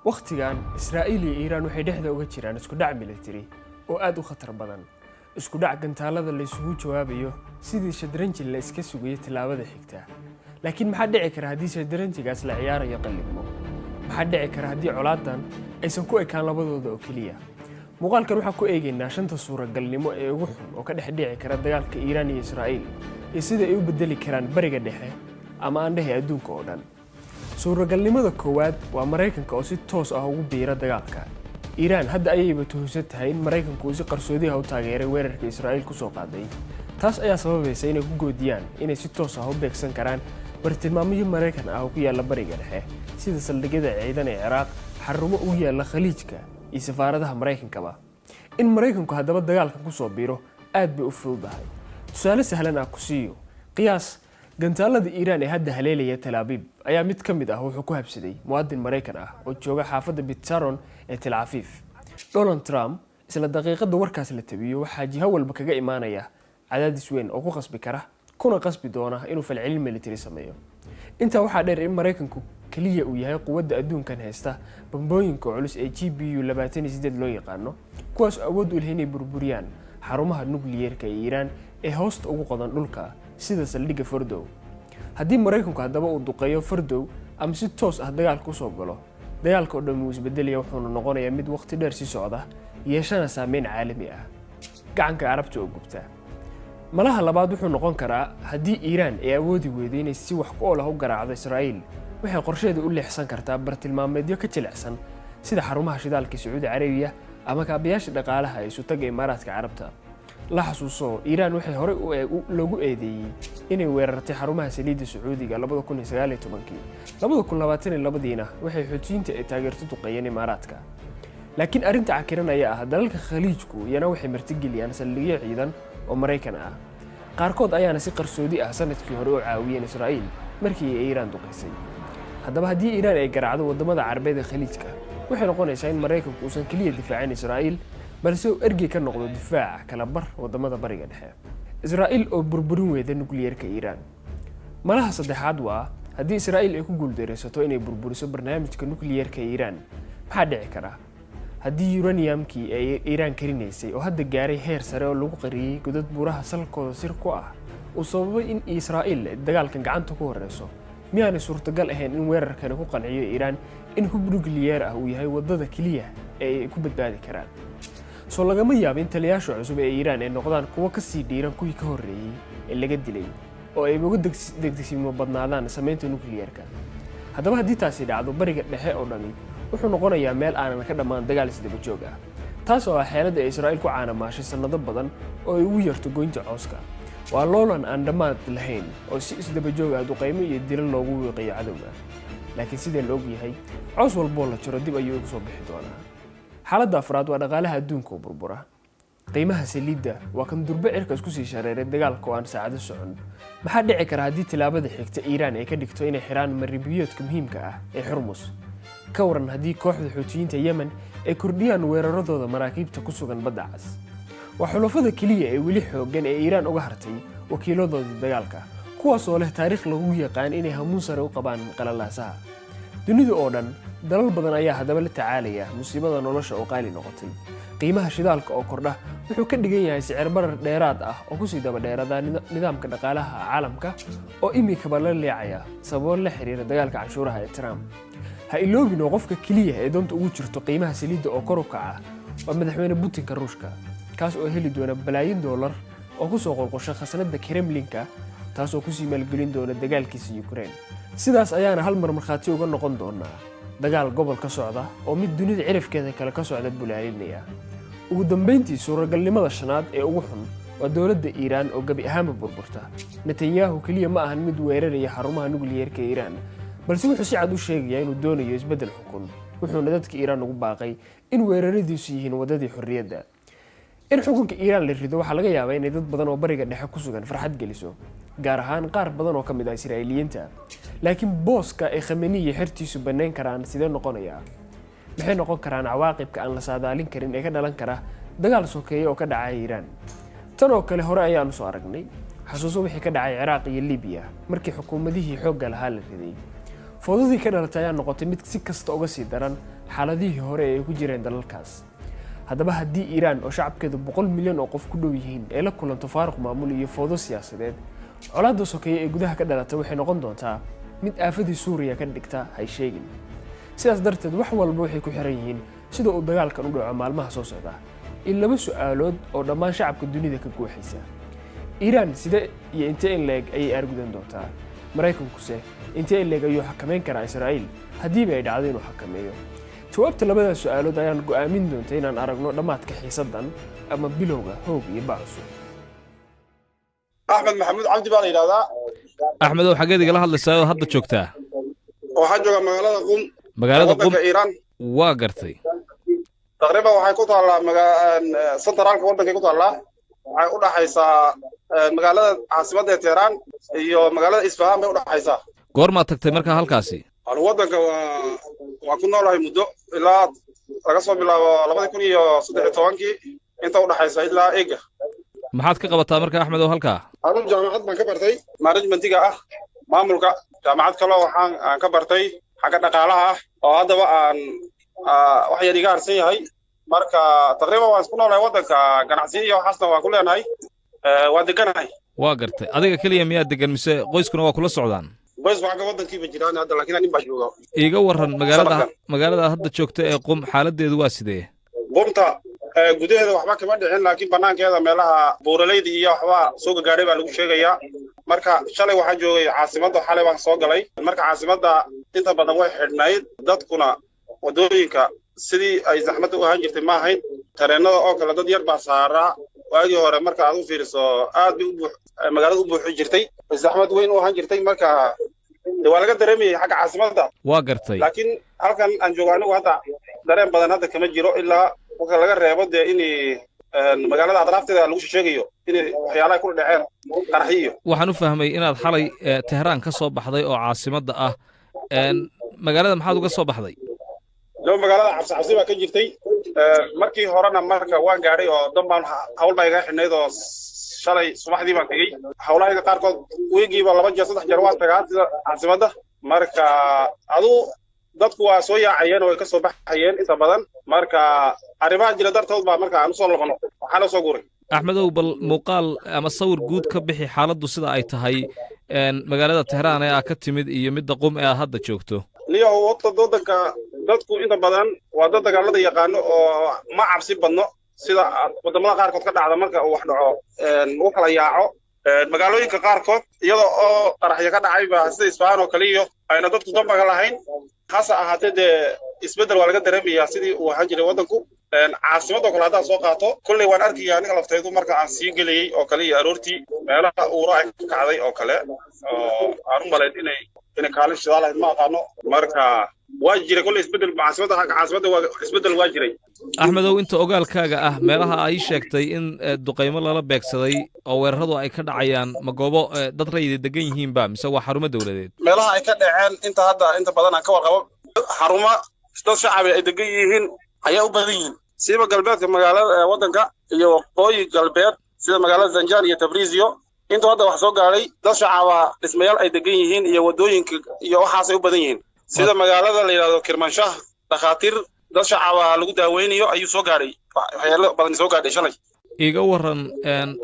Wakhtigan Israa'iil iyo Iiraan waxay dhexda uga jiraan isku dhac military oo aad u khatar badan, isku dhac gantaalada la isugu jawaabayo sidii shadranji la iska sugayo tallaabada xigta. Laakiin maxaa dhici kara haddii shadranjigaas la ciyaarayo qallibmo? Maxaa dhici kara haddii colaadan aysan ku ekaan labadooda oo keliya? Muuqaalkan waxaan ku eegaynaa shanta suuragalnimo ee ugu xun oo ka dhex dhici kara dagaalka Iiraan iyo Israa'iil iyo sida ay u beddeli karaan Bariga Dhexe, ama aan dhehe adduunka oo dhan. Suuragalnimada koowaad waa Maraykanka oo si toos ah ugu biira dagaalka Iiraan. Hadda ayayba tuhunsan tahay in Maraykanku uu si qarsoodi ah u taageeray weerarka Israa'iil ku soo qaaday. Taas ayaa sababaysa inay ku goodiyaan inay si toos ah u beegsan karaan bartilmaamyo Maraykan ah oo ku yaalla Bariga Dhexe, sida saldhigyada ciidan ee Ciraaq, xarumo ugu yaalla Khaliijka iyo safaaradaha Maraykankaba. In Maraykanku haddaba dagaalkan kusoo biiro aad bay u fududahay. Tusaale sahlan ah ku siiyo: qiyaas gantaalada Iiraan ee hadda haleelaya Tel Aviv ayaa mid ka mid ah wuxuu ku habsaday muwaadin Maraykan ah oo jooga xaafadda Bitsaron ee Tel Aviv. Donald Trump isla daqiiqada warkaas la tabiyo waxaa jiho walba kaga imaanaya cadaadis weyn oo ku qasbi kara, kuna qasbi doona inuu falcelin military sameeyo. Intaa waxaa dheer in Maraykanku keliya uu yahay quwadda adduunkan haysta bambooyinka culus ee GBU 28 loo yaqaano, kuwaas oo awood u leh inay burburiyaan xarumaha nukliyeerka ee Iiraan ee hoosta ugu qodan dhulka, sida saldhigga Fordow. Haddii Maraykanku haddaba uu duqeeyo Fordow ama si toos ah dagaalka usoo galo, dagaalka oo dhan wuu isbedelaya, wuxuuna noqonayaa mid waqti dheer sii socda, yeeshana saameyn caalami ah, Gacanka Carabta oo gubta. Malaha labaad wuxuu noqon karaa haddii Iiraan ay awoodi weydo inay si wax ku ool ah u garaacdo Israa'iil, waxay qorsheeda u leexsan kartaa bartilmaameedyo ka jilicsan, sida xarumaha shidaalka Sacuudi Carabiya ama kaabayaasha dhaqaalaha ee Isutagga Imaaraadka Carabta. La xasuuso, Iiraan waxay horey loogu eedeeyey inay weerartay xarumaha saliidda Sacuudiga 2019-kii. 2022-diina waxay Xuutiyiinta ay taageerto duqeeyeen Imaaraadka. Laakiin arrinta cakiran ayaa ah dalalka Khaliijku iyana waxay martigeliyaan saldhigyo ciidan oo Maraykan ah, qaarkood ayaana si qarsoodi ah sanadkii hore u caawiyeen Israa'iil markii ay Iiraan duqaysay. Haddaba haddii Iiraan ay garaacdo waddamada Carabeed ee Khaliijka, waxay noqonaysaa in Maraykanku uusan keliya difaacin Israa'iil, balse uu ergey ka noqdo difaaca kala bar waddamada Bariga Dhexe. Israa'iil oo burburin weyda nukliyeerka Iiraan. Malaha saddexaad waa haddii Israa'iil ay ku guuldareysato inay burburiso barnaamijka nukliyeerka Iiraan. Maxaa dhici kara haddii uraniumkii ay Iiraan karinaysay, oo hadda gaaray heer sare oo lagu qariyey godad buuraha salkooda sir ku ah, uu sababay in Israa'iil dagaalkan gacanta ku horeyso? Miyaanay suurtagal ahayn in weerarkani ku qanciyo Iiraan in hub nukliyeer ah uu yahay waddada keliya ee ay ku badbaadi karaan? Soo lagama yaabo in taliyaasha cusub ee Iiraan ay noqdaan kuwo ka sii dhiiran kuwii ka horreeyey ee laga dilay, oo ay uga degdegsiimo badnaadaan samaynta nukliyeerka? Haddaba haddii taasi dhacdo, Bariga Dhexe oo dhami wuxuu noqonayaa meel aanan ka dhammaan dagaal isdaba joog ah, taas oo ah xeeladda ay Israa'iil ku caanamaashay sannado badan oo ay ugu yarto goynta cooska. Waa loolan aan dhammaad lahayn oo si isdaba joog ah duqaymo iyo dilo loogu wiiqayo cadowga. Laakiin sidee la ogyahay, coos walboo la jaro dib ayuu ugu soo bixi doonaa. Xaaladda afraad waa dhaqaalaha adduunka oo burbura. Qiimaha saliidda waa kan durbe cirka isku sii shareeray dagaalka oo aan saacado socon. Maxaa dhici kara haddii tilaabada xigta Iiraan ay ka dhigto inay xiraan marin-biyoodka muhiimka ah ee Xurmus? Ka waran haddii kooxda Xuutiyiinta Yemen ay kordhiyaan weeraradooda maraakiibta ku sugan Badda Cas? Waa xulafada keliya ee weli xooggan ee Iiraan uga hartay wakiiladoodii dagaalka, kuwaas oo leh taariikh lagu yaqaan inay hamuun sare u qabaan qalalaasaha dunida oo dhan. Dalal badan ayaa haddaba la tacaalaya musiibada nolosha oo qaali noqotay. Qiimaha shidaalka oo kordha wuxuu ka dhigan yahay sicir barar dheeraad ah oo kusii daba dheeraada nidaamka dhaqaalaha caalamka, oo imikaba la leecaya sababo la xiriira dagaalka canshuuraha ee Trump. Ha iloobin oo qofka keliya ee doonta ugu jirto qiimaha saliidda oo kor u kaca waa madaxweyne Putinka Ruushka, kaas oo heli doona balaayin doolar oo kusoo qolqosha khasnada Kremlinka, taasoo kusii maalgelin doona dagaalkiisa Ukraine. Sidaas ayaana hal mar markhaati uga noqon doonaa dagaal gobol ka socda oo mid dunida cirifkeeda kale ka socda bulaalinaya. Ugu dambeyntii, suuragalnimada shanaad ee ugu xun waa dowladda Iiraan oo gebi ahaanba burburta. Netanyahu keliya ma ahan mid weeraraya xarumaha nukliyeerka Iiraan, balse wuxuu si cad u sheegayaa inuu doonayo isbeddel xukun, wuxuuna dadka Iiraan ugu baaqay in weeraradiisu yihiin waddadii xorriyadda. In xukunka Iiraan la rido waxaa laga yaabaa inay dad badan oo Bariga Dhexe ku sugan farxad geliso, gaar ahaan qaar badan oo ka mid ah Israa'iiliyiinta. Laakiin booska ay Khameni iyo xertiisu bannayn karaan sidee noqonayaa? Maxay noqon karaan cawaaqibka aan la saadaalin karin ee ka dhalan kara dagaal sokeeye oo ka dhacaya Iiraan? Tan oo kale hore ayaanu soo aragnay. Xasuuso wixii ka dhacay Ciraaq iyo Libiya markii xukuumadihii xoogga lahaa la riday. Foodadii ka dhalatay ayaa noqotay mid si kasta uga sii daran. Xaaladihii hore ee ay ku jireen dalalkaas. Haddaba, haddii Iiraan oo shacabkeedu 100 milyan oo qof ku dhow yihiin ay la kulanto faaruq maamul iyo foodo siyaasadeed, colaadda sokeeye ee gudaha ka dhalata waxay noqon doontaa mid aafadii Suuriya ka dhigta hay sheegin. Sidaas darteed, wax walba waxay ku xiran yihiin sida uu dagaalkan u dhaco maalmaha soo socda in laba su'aalood oo dhammaan shacabka dunida ka guuxaysa: Iiraan side iyo intee in leeg ayay aargudan doontaa? Maraykankuse intee in leeg ayuu xakameyn karaa Israa'iil, haddiiba ay dhacdo inuu xakameeyo? Jawaabta labadaas su'aalood ayaan go'aamin doonta inaan aragno dhammaadka xiisaddan ama bilowga hoog iyo ba cusub. Axmed Maxamuud Cabdi baa la yidhahdaa. Axmedow, xaggeed igala hadlaysaa oo hadda joogtaa? Waxaan joogaa magaalada Qum. Magaalada Qum. Waddanka Iiraan. Waa gartay. Taqriiban waxay ku taallaa centraalka waddankay ku taallaa. Waxay u dhaxaysaa magaalada caasimadda ee Teheraan iyo magaalada Isfahaan bay u dhaxaysaa. Goormaad tagtay markaa halkaasi? Anu waddanka waa ku noolahay muddo ilaa laga soo bilaabo 2013-kii, inta u dhaxaysa ilaa ega. Maxaad ka qabataa marka, Axmedow, halkaa? Anu jaamacad baan ka bartay managementiga ah, maamulka. Jaamacad kaloo waxaan aan ka bartay xagga dhaqaalaha ah oo haddaba aan wax yar iga harsan yahay. Marka taqriiban waan isku noolahay waddanka, ganacsiyo iyo waxaasna waan ku leenahay, waan deganahay. Waa gartay. Adiga keliya miyaa degan mise qoyskuna waa kula socdaan? Qoysku xagga waddankiiba jiraan hadda, laakiin nin baa jooga. Iiga warran magaalada. Sanadkan. Magaalada hadda joogta ee Qum xaaladdeedu waa sidee? Qumta gudaheeda waxba kama dhicin, laakiin banaankeeda meelaha buuraleyda iyo waxba soo gagaadhay baa lagu sheegayaa. Marka shalay waxaan joogay caasimadda, xalay baan soo galay. Marka caasimadda inta badan way xidhnayd, dadkuna waddooyinka sidii ay zaxmadda u ahaan jirtay ma ahayn. Tareenada oo kale dad yar baa saaraa. Waagii hore marka aad u fiiriso aad bay u buux magaalada u buuxi jirtay, zaxmad weyn u ahaan jirtay. Marka de waa laga dareemayay xagga caasimadda. Waa gartay. Laakiin halkan aan joogo anigu hadda dareen badan hadda kama jiro, ilaa marka laga reebo dee in magaalada atraafteeda lagu sheegayo inay waxyaalaha ku dhaceen qaraxyo. Waxaan u fahmay inaad xalay Tehraan ka soo baxday oo caasimadda ah. Magaalada maxaad uga soo baxday? Laba magaalada cabsi cabsi baa ka jirtay markii horena. Marka waan gaadhay oo dan baan hawl baa iga xidhnayd oo shalay subaxdii baan tegey. Hawlahayga qaarkood weegiiba laba jeer, saddex jeer waan tagaa sida caasimadda. Marka aduu dadku waa soo yaacayeen oo way ka soo baxayeen inta badan. Marka arrimaha jira dartood baa marka aan usoo noqono, waxaana soo guuray. Axmedow, bal muuqaal ama sawir guud ka bixi xaaladdu sida ay tahay magaalada Tehraan ee aad ka timid iyo midda Qum ee aad hadda joogto. Niyahow, waddanka dadku inta badan waa dad dagaalada yaqaano oo ma cabsi badno sida wadamada qaarkood ka dhacda. Marka uu wax dhaco lagu kala yaaco. Magaalooyinka qaarkood iyada oo qaraxyo ka dhacay ba, sida Isfahaan oo kale, iyo ayna dadku dambaga lahayn. Hase ahaatee dee isbeddel waa laga dareemayaa sidii uu ahaan jiray waddanku. Caasimadoo kale haddaan soo qaato, kolley waan arkaya aniga laftaydu marka aan sii gelayey oo kale iyo aroortii meelaha uura ay ka kacday oo kale oo aan u malayn inay kaalin shidaal ahayd, ma aqaano. Marka waa jiray kolley isbeddel caasimadda, xagga caasimadda waa isbeddel waa jiray. Axmedow, inta ogaalkaaga ah, meelaha ay sheegtay in duqaymo lala beegsaday oo weeraradu ay ka dhacayaan, ma goobo dad rayida degan yihiinba mise waa xarumo dowladeed? Meelaha ay ka dhaceen inta hadda inta badan aan ka warqabo, xarumo dad shacabi ay degan yihiin ayaa u badan yihiin, siiba galbeedka magaalada waddanka iyo waqooyi galbeed sida magaalada Zanjaan iyo Tabriziyo. Intuu hadda wax soo gaadhay dad shacaba dhismayaal ay degan yihiin iyo waddooyinka iyo waxaasay u badan yihiin. Sida magaalada la yidhahdo Kirmanshah, dhakhaatiir dad shacaba lagu daaweynayo ayuu soo gaadhay, waxyaalo badan soo gaadhay shalay. Iiga warran,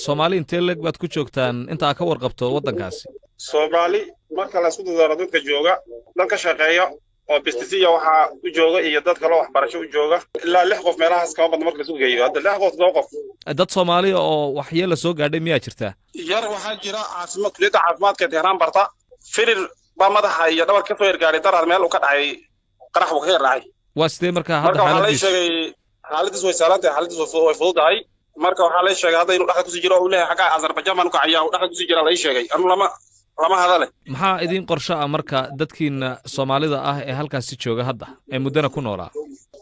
Soomaali intee leeg baad ku joogtaan inta aad ka warqabto waddankaasi? Soomaali marka la isku dadaaro dadka jooga, dad ka shaqeeya oo bistisiya waxaa u jooga iyo dad kaloo waxbarasho u jooga, ilaa lix qof meelahaas kama badna marka laisku geeyo hadda, lix qof, todoba qof. Dad Soomaaliya oo waxyeela soo gaadhay miyaa jirta? Yar waxaa jira caasimad kuliyadda caafimaadka Tehraan barta. Firir baa madaxa iyo dhabar ka soo yargaaray darar meel uu ka dhacay, qarax buu ka yar dhacay. Waa sidee markaa hadda Marka waxaa lay xaaladiisu? sheegay xaaladiis way saalan tahay, xaaladiis way fududahay. Marka waxaa lay sheegay hadda inuu dhexda kusii jiro oo uu leeyahay xagga Azerbaijan baan u kacaya, uu dhexda kusii jira lay sheegay. Anu lama hadale. Maxaa idiin qorsho ah marka dadkiina Soomaalida ah ee halkaasi jooga hadda ee muddana ku noolaa?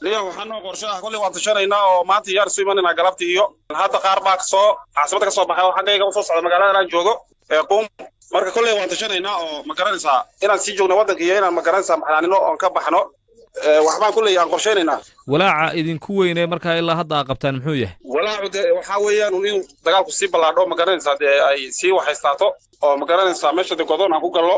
Liya, waxaa noo qorsho ah kolley waan tashanaynaa oo maanta yaar isu imanaynaa galabtii. Iyo hadda qaar baa kasoo caasimada kasoo baxay oo xaggayga usoo socda magaalada aan joogo ee Qum. Marka kolley waan tashanaynaa oo ma garanaysaa inaan sii joogno waddanka iyo inaan ma garanaysaa maxlaanino oon ka baxno. Waxbaan kolley aan qorshaynaynaa. Walaaca idinku weynee markaa ilaa hadda aa qabtaan muxuu yahay? Walaacu dee waxaa weeyaan un inuu dagaalku sii ballaadho, ma garanaysaa, dee ay sii waxaystaato oo ma garanaysaa meesha dee godoon aan ku gallo.